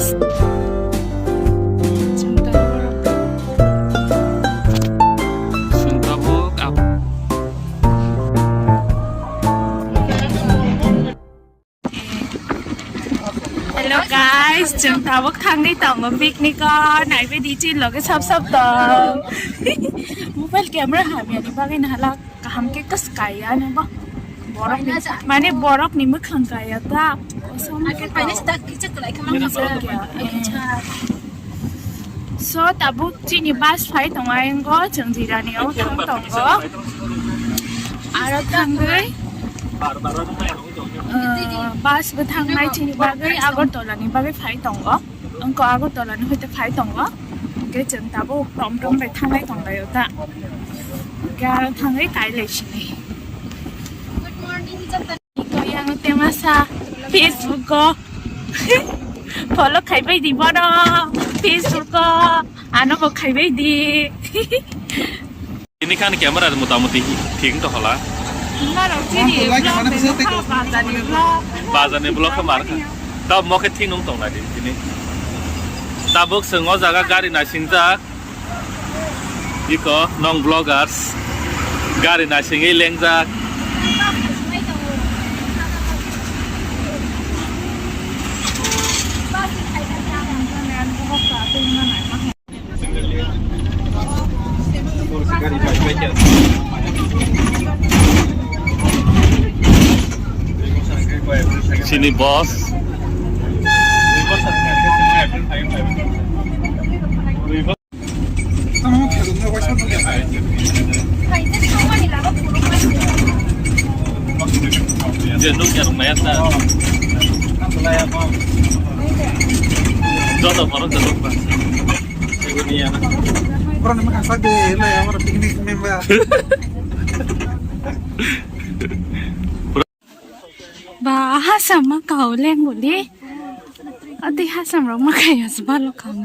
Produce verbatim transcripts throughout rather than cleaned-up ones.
Chwng tabuk, chwng tabuk ab- Hello guys, chwng tabuk thangwi tongo picnic o, naibe di chini loge sap sap tong. Mobile camera hamya ni bagwi nahalak kaham khe kwskai ya nabo. Borok ni, mane borok ni mwkhang kaya ta. Kosom khe ta. So tabuk chini bus phai tongo, ayang go chwng Jirani o thang tongo. Aro thangwi, uh, bus bo thangnai chini bagwi Agartala ni bagwi phai tongo. Wngkha Agartala ni hoite phai tongo. Hwnkhe chwng tabuk tom tom bai thangnai tonglaio ta. Hwnkhe aro thangwi kailai sini. Iko yang temasa Facebook o follow khaibai di bono Facebook o, ano bo khaibai di. Ini kan camera motamuti thik to hola. Narok chini vlog ni mokha bazar ni vlog. Bazar ni vlog khe mar kha. Ta mokhe thik nung tong lai di sini. Tabuk chwng o jaga gari naising jak. Iko nong vloggers gari naisingwi lengjak. Sini boss. Je nuk ya rung maya ta. Joto borok joto ba. Borok ni mokha sak de, le amar picnic member. Ba, hasam ma kau leng boli. Ati hasam rok ma kaya sbalo kang.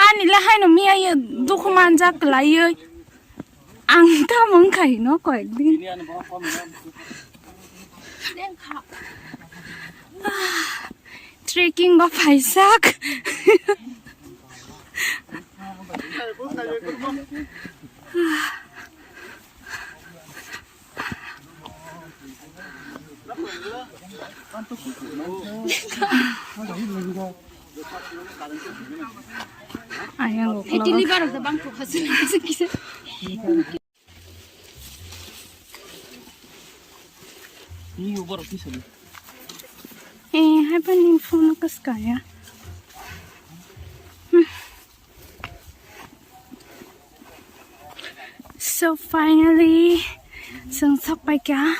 Ani le haino miya ye dukhu manjak lai ye. Ang ta mung khai no koyek din. Trekking o phaijak. Ayang ukulok. Ni borok kisa. Eh, hai pa ni phone kas kaya. Hmm. So finally, chwng sok pai kha.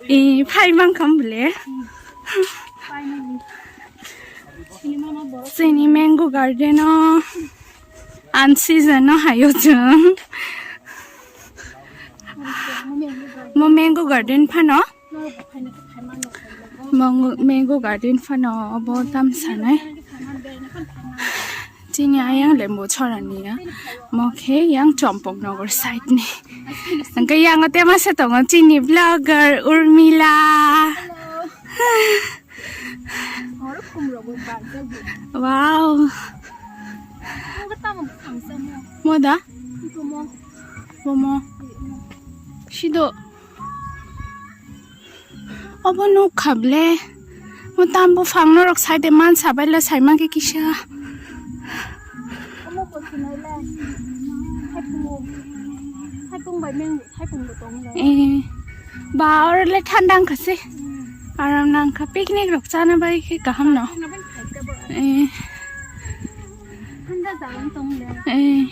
Eh, phai mang kham bole. Chini mango garden o, unseason o hayo chwng. Mo mango garden phano. Mango, mango garden phano obo tam sanai. Chini ayang lembu chora niya. Mo khe yang Chompok Nagar side ni. Hwnkhe yang o tema se tongo chini vlogger Urmila. Wow. Mo da? Momo. Sido. Obo nuk kha ble. Mo tam buphang norok side man sabai le saima khe kisa. Eh, ba oro le thanda wngkha se. Aram nang kha picnic rok chana bai khe kaham no. Eh. Eh.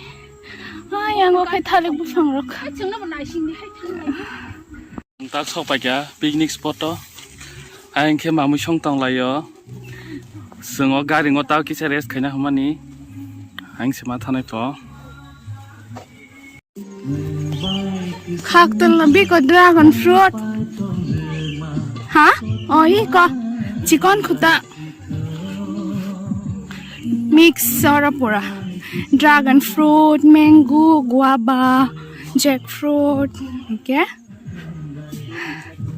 Ah, yang o khe thalik buphang rok. Ang tak sok paikha picnic spot o. Ayang khe mamui song tong lai o. Chwng o gari o tao kisa rest khaina hwnmani. Ang se ma thanai pho. Khak tong la biko dragon fruit. Ha? O iko. Chikon khuta. Mix oro pura. Dragon fruit, mango, guava, jackfruit, okay?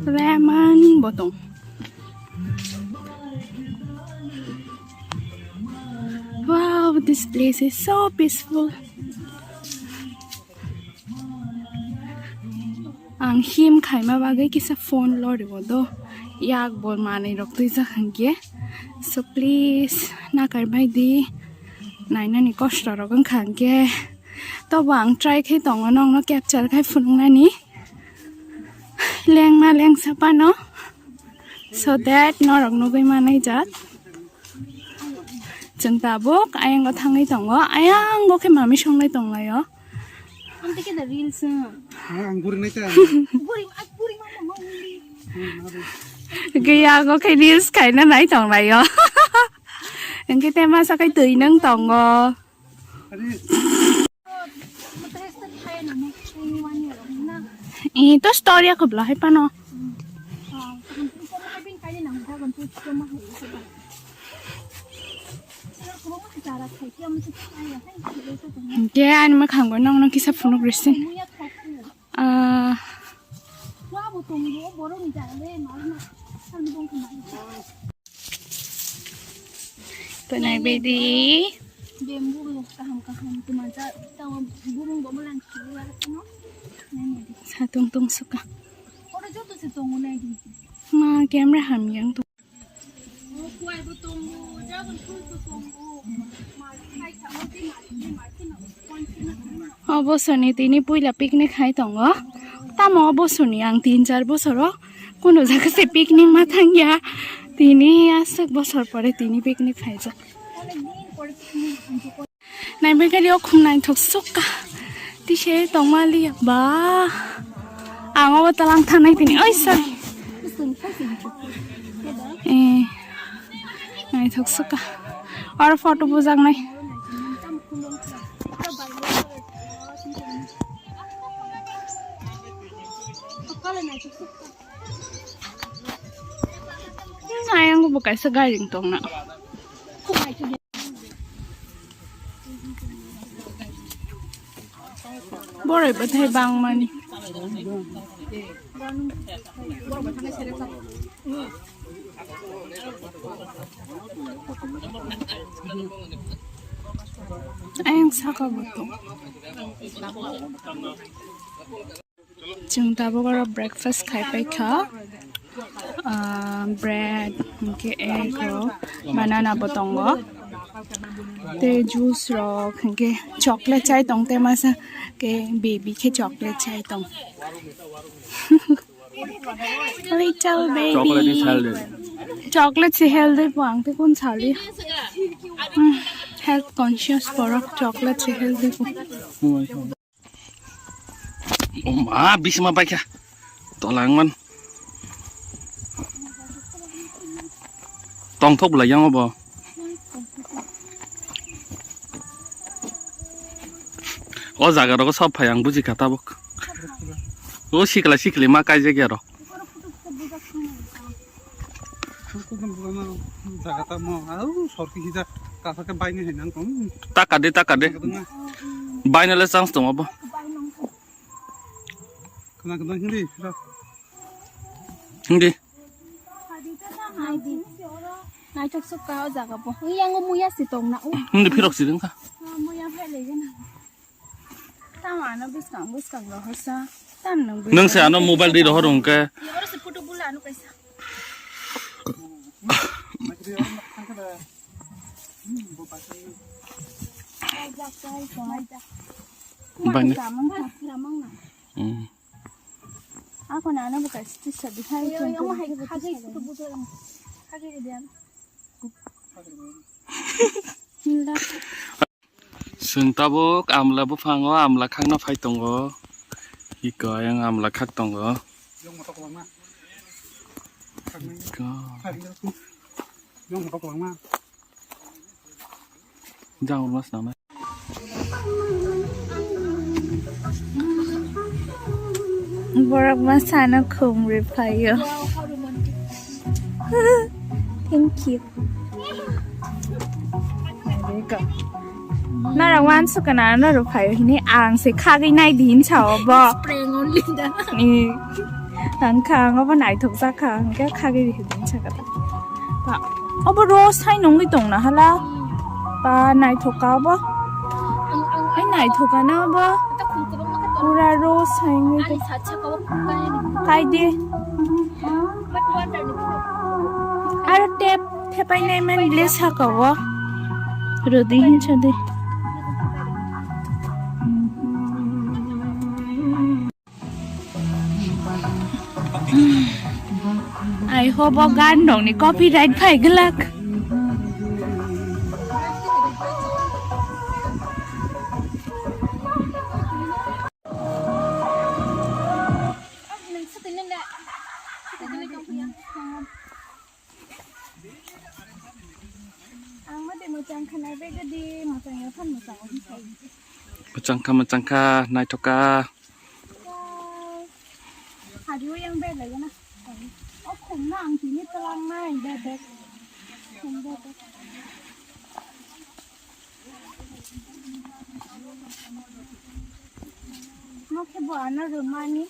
Lemon bo tong. Wow, this place is so peaceful. Ang him khaima bagwi kisa phone lorio do, yak bo manwi rok twijak hwnkhe. So please nakar bai di, nainani kosto rok wngkha hwnkhe. Tobo ang try khai tongo nokno capture khai phunuknani lengma lengsa phano, so that norok nugwi manai jak. Chwng tabuk ayango thangwi tongo, ayango khe mami songlai tonglaio. Ang tike da reels, ah. Ah, ang guri nai ta. Guri, ah, guri mama, mama, guri. Gaya go khe reels khaina nai tonglaio. Engke te masa kai twi nang tongo. Are. Eh, to story aku belah hai pano. Hingke ani mwkhang bo nokno kisa phunuk rwsing. Ah. Tonai bedi. Satung tung suka. Ma camera ham yang tu. Obo soni tini puila picnic hai tongo. Tamo obo soni ang tin char bosoro kuno jaga se picnic ma thangya. Tini aswk bosor pore tini picnic khaijak. Naibai khe o khum naithok sukha. Tise tongmali ba. Ang obo talang thanai tini. Oi, sorry. Eh. Naithok sukha. Oro photo bujaknai. Ayang bo kaisa gairing tongna. Borai bathai bangmani. Ayang saka bo tong. Chwng tabuk oro breakfast khai paikha. Ah, bread, hwnkhe egg rok, banana bo tongo. Tei juice rok, hwnkhe chocolate chai tong, tei masa khe baby khe chocolate chai tong. Little baby. Chocolate is healthy. Chocolate se healthy bo ang tei kun sali. Hmm, health conscious borok chocolate se healthy bo. Oh, ma, bisma baikha. Tolang man. Tongthok bwlai yang obo. O jaga rogo sob phai ang bujikha tabuk. O sikla sikli ma kaijak ya rok. Jaga tamo, au, sorki hijak, kasa khe baini hai nang tong. Taka de, taka de. Taka de na. Bainale chance tong abo. Khna khna hindi, phirok. Hindi. Naithok sukha o jaga bo. Yang o muya si tong na o. Hindi phirok si dengkha. Muya phai lege na. Tamo ano bwskang bwskang rohorsa. Tam nang bwskang. Nwng se ano mobile di rohor hwnkhe. Yoro se photo bula ano kaisa. Bani. Ramang na. Hmm. Ako na ano bwskang si sa bihai. Yo, yo, yo, hai, hai, hai, photo bula. Hai, hai, dia. Chwng tabuk amla buphango amla khakna phai tongo. Iko ayang amla khak tongo. Iko. Jang urmas nama. Borok ma sana khumri phaio. Thank you. There you go. Nara wan sukana nara phayo hini ang se khagwi nai din sao bo. Prank only da. Ni ang kha ang obo naithok jak kha ang khe khagwi ri din saka ta. Ba, obo rose hai nungwi tong na hala. Ba naithok ka obo. Ang, ang, ai naithok ka na obo. Ata khum kubang maka tong. Pura rose hai nungwi tong. Ani sacha ka obo kai ni. Kai di. But water ni. Aro tap. Thepai nai man le saka o. Rodi hinsa de. Ai hobo gan dong ni copyright phai glak. Ang mode mochang khanai bega di mochang ya phan mochang o hisai. Mochang kha, mochang kha, naithok kha. Wow. Hari o yang bega ya na. O khum na ang tini tlang nai bebek. Khum bebek. Mo khe bo ano rwmani.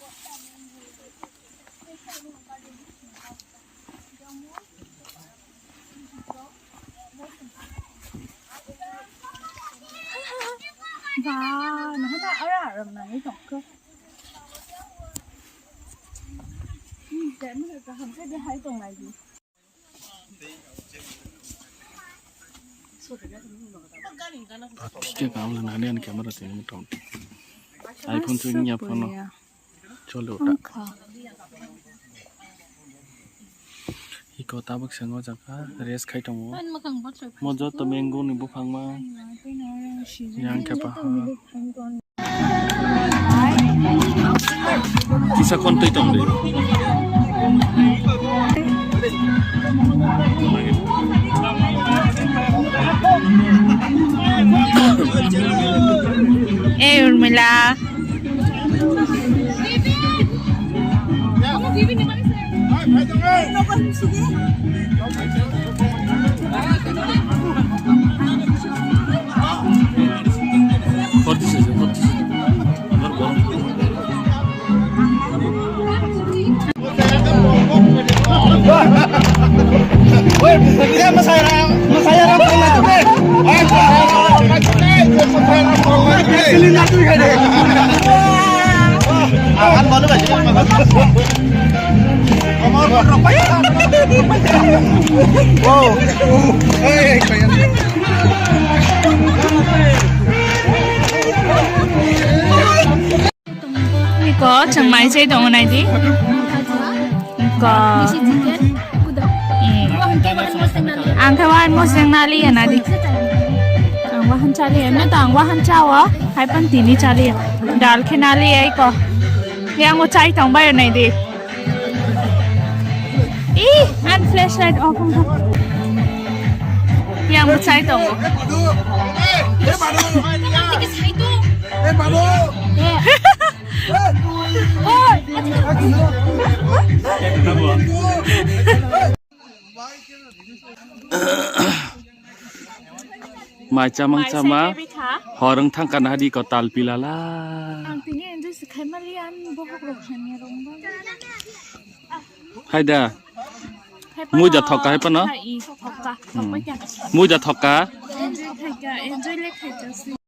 Ba, naha ta ara aram nai tongkha. Ni je mo kaham khe de hai tong lai di. Pake kaam le nani ani camera tini motamoti. iPhone twi nya phone. Chole uta. Iko tabuk se ngo jaka rest khai tongo. Mo joto mango ni buphang ma. Yang khe pa. Kisa kon twi tong de. Ei Urmila. Iko chwng mai chai tongo nai di. Iko. Ang khe wahan moseng nali ya nai di. Ang wahan chali ya, no to ang wahan chao. Hai pan tini chali ya. Dal khe nali ya iko. Yang o chai tong bai nai di. Ih, ang flashlight off wng kha. Yang bwchai tongo. Mai chamang chama. Horong thang kana hadi ko tal pilala. Ang tini enjoy se khai mali an bohok rok hanya rong ba. Hai da. Mui da thok ka hai pano. Hai i thok ka. Thok pa kya. Mui da thok ka. Enjoy khai ka, enjoy le khai ka.